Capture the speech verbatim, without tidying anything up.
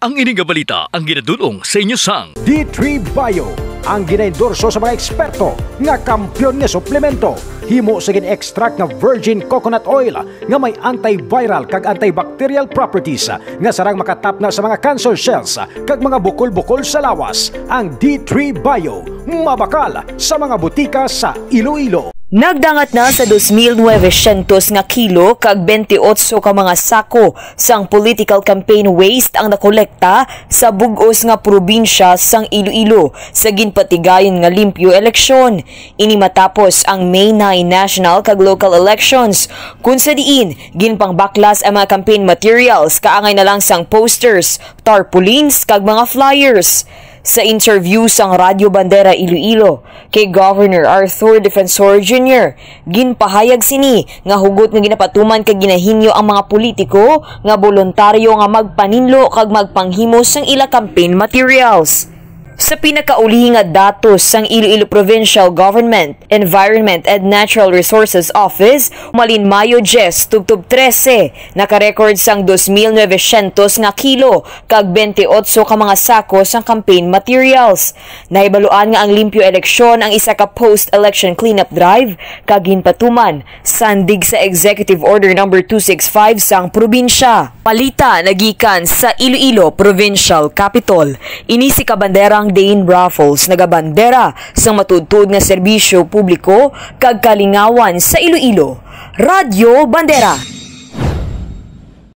Ang ini nga balita ang ginadul-ong sa inyo sang D three Bio, ang ginaendorso sa mga eksperto nga kampiyon nga suplemento. Himo sa gin-extract nga virgin coconut oil nga may antiviral kag antibacterial properties nga sarang makatapna sa mga cancer cells kag mga bukol-bukol sa lawas. Ang D three Bio, mabakal sa mga butika sa Iloilo. Nagdangat na sa dos mil novecientos nga kilo kag bentiocho ka mga sako sang political campaign waste ang nakolekta sa bug-os nga probinsya sang Iloilo sa ginpatigayon nga limpyo eleksyon. Ini matapos ang May nine national kag local elections, kun sa diin ginpangbaklas ang mga campaign materials kaangay na lang sang posters, tarpaulins, kag mga flyers. Sa interview sang Radyo Bandera Iloilo kay Governor Arthur Defensor Junior, ginpahayag sini nga hugot nga ginapatuman kag ginahingyo ang mga politiko nga boluntaryo nga magpaninlo kag magpanghimo sang ila campaign materials. Sa pinakaulihi nga datos sang Iloilo Provincial Government, Environment and Natural Resources Office, malin Mayo diyes tubtob trese, naka-record sang dos mil novecientos nga kilo kag bentiocho ka mga sako sang campaign materials. Nahibaluan nga ang limpyo eleksyon ang isa ka post-election cleanup drive kag ginpatuman sandig sa Executive Order Number two six five sang probinsya. Balita nagikan sa Iloilo Provincial Capitol. Ini si Kabanderang Dane Raffles, nagabandera sang matuod-tuod nga serbisyo publiko kag kalingawan sa Iloilo. Radyo Bandera.